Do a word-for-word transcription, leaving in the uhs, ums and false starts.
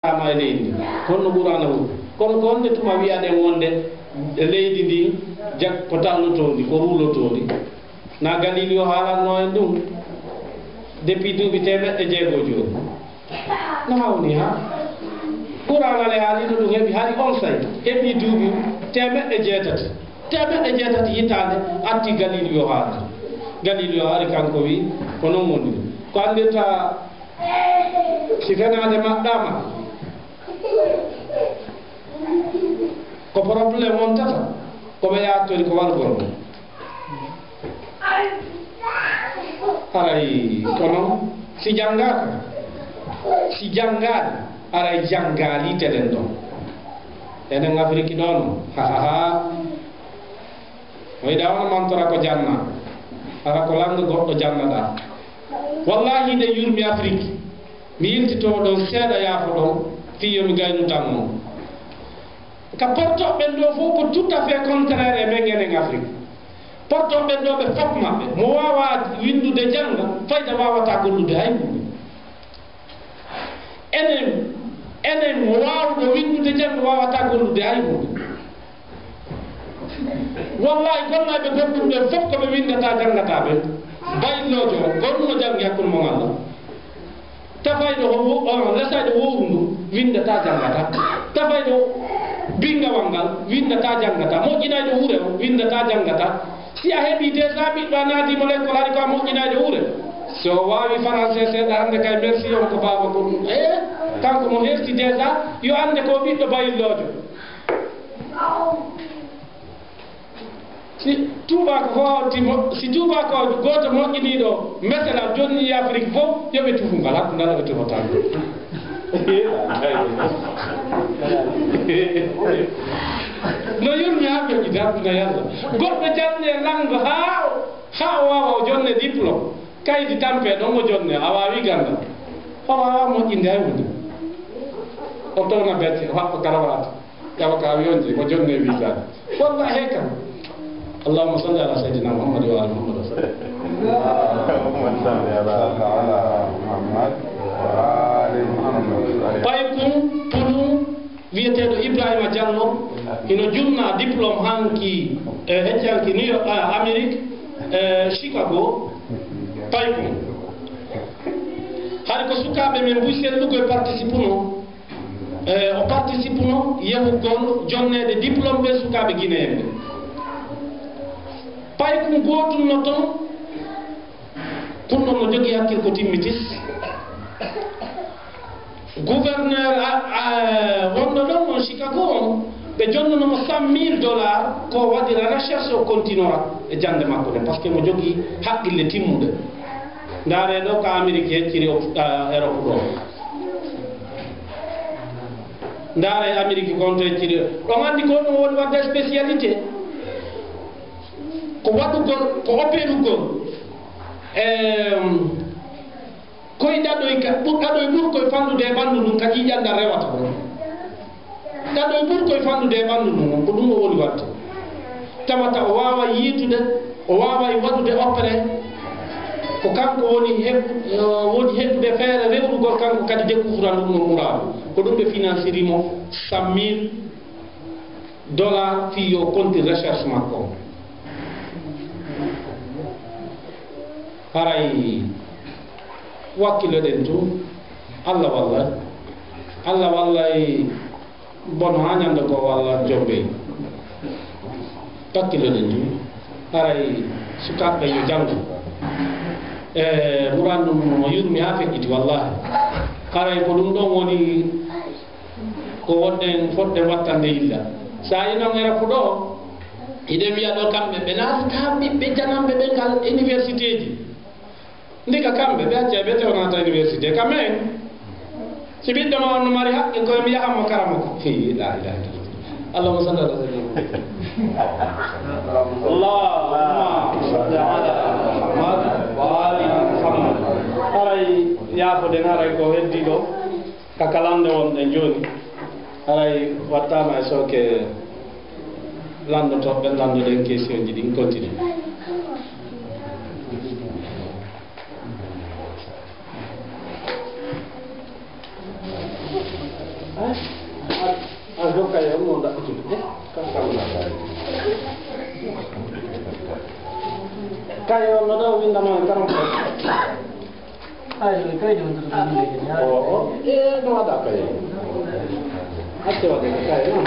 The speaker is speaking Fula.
Ama e leydi ndi, kono no Qur'aana woni. Kono ko honde tuma wi'aɗen wonde e leydi ndi, jag-, ko tallotoondi, ko ruulotoondi? Na Galileo haalatno en ɗum depuis duuɓi teemeɗɗe jeego jooni. No hawni ha? Qur'aana le haalino ɗum heɓi hari onsay, heɓi duuɓi teemeɗɗe jeetati. Teemeɗɗe jeetati hitaande, arti Galileo haali. Galileo ari kanko wi, ko non woni. Ko anndirta, si fenaande maɗɗaama, ko problème wontata, ko ɓe yaatori ko wargol mo. Haray ko non, si janngaaka, si janngaali, haray janngaali teɗen ɗon. Enen Afiriki ɗon, ha, ha, ha. O yiɗa on mantora ko janna, hara ko lannga goɗɗo jannaɗaa. Wallahi, nde yurmi Afiriki, mi yiltito ɗon seeɗa, yaafo ɗon, fii yo mi gaynu tan on. Ka portoɓe ɓen ɗo fof ko tout à fait contraire e men enen Afiriki. Portoɓe ɓen ɗo ɓe fof maɓɓe, mo waawa winndude jannga, fayda waawata gollude hay huunde. Enen, enen mo waawuɗo winndude jannga waawata gollude hay huunde. Wallahi, gonnaaɓe goɗɗum ɓen fof ko ɓe winndata, janngata ɓen. Bayilloojo on, ko ɗum no janngi hakkunde mon Allah. Tafayɗo ko wo-, o, lesayɗo wowru ndu, winndata, janngata. Tafayɗo binngawal ngal, winndata, janngata. Moƴƴinayɗo wure o, winndata, janngata. Si a heɓi déjà ɓiɗɗo a naati mo lekkol, hari ko a moƴƴinayɗo wure. Si o waawi français seeɗa hannde kay, merci on ko baaba ko ɗum. Eh, kanko mo herti déjà, yo annde ko ɓiɗɗo bayilloojo. Si tuubaako fof hawti mo-, si tuubaako gooto moƴƴiniiɗo meselal jonni Afiriki fof, yo ɓe tufu ngal, hakkunde Allah ɓe tufata. No yurmi haa ɓe ƴidaɓɓina Yalla. Goɗɗo jannde e lanngo haa o, haa o waawa o jonne diplôme. Kaydi tampe ɗon o jonne, a waawi ganndal. O waawaa moƴƴinde hay huunde. O towna becce, o haɓɓa karawaati. Yawa ka avion ji, mo jonne visa. Wallahi kam. اللهم صل على سيدنا محمد وآل محمد وسلم. اللهم صل على محمد وآل محمد. Paykun pulun wiyeteeɗo Ibrahima Diallo, hino jumna diplôme hanki, e hecci hanki New York, ah, Amérique, e Chicago. Paykun. Hari ko sukaaɓe men mbuy sellugo e participuno. E, o participuno yehugol jonneede diplôme ɓe sukaaɓe Guinéen ɓe. Paykun gootun no ton, kun ɗon no jogii hakkil ko timmitis. Gouverneur a, a, wonɗo ɗon on Chicago on, ɓe jonnuno mo cent mille dollars, ko waɗira recherche, o continua e jannde makko nde, parce que mo jogii haqqille timmuɗe. Ndaaree ɗo ka Amérique hecciri o, a, Europe ɗo. Ndaaree Amérique ko on to hecciri. On anndi ko ɗum woni waɗde spécialité? Ko waɗugol, ko opérugol. Em, koye ɗaɗoy ka, ɓur-, ɗaɗoy ɓurkoy fanɗude e ɓanndu ndun ka ƴiiƴan ngal rewata kon. Ɗaɗoy ɓurkoy fanɗude e ɓanndu ndun, ko ɗum o woni waɗde. Tawata o waaway yiitude, o waaway waɗude opéré. Ko kanko woni heɓ-, eh, woni heɓude feere rewrugol kanko kadi découvra ndun no muraadu. Ko ɗum ɓe finansiri mo cent mille dollars fii yo konti recherche makko on. Haray wakkiloɗen tun, Allah walla, Allah wallay bono haa ñande goo walla jombey. Wakkiloɗen tun, haray sukaaɓe ɓen yo janngu. E, Qur'an ɗum mo yurmi haa feƴƴiti, wallahi. Haray ko ɗum ɗon woni ko wonɗen fotɗen wattande yilla. So a inon e rafu ɗo, hiɗen wiya ɗo kamɓe, ɓe naatata ɓiɓɓe jananɓe ɓen ngal université ji. Ndika kamɓe, ɓe accay ɓe tew naata université. Ka men, si ɓiɗɗo ma on no mari haqqe, ko mi yahan mo karama ko. Hi, la ilaha illallah. Allahumma salli ala sayyidina Muhammad. Allahumma salli ala Muhammad wa ali Muhammad. Haray yaafoɗen, haray ko heddi ɗo. Ka kalande wonɗen jooni, haray wattaama e sooke lanndotooɓe ɓen, lanndoɗen question ji ɗin, continue. A jokka e mo ɗaɓɓitude. Kaye on no ɗo windano e karam. Ay, kay jom to. O, o. E, no waɗa kaye. Acce waɗde ko kaye, non?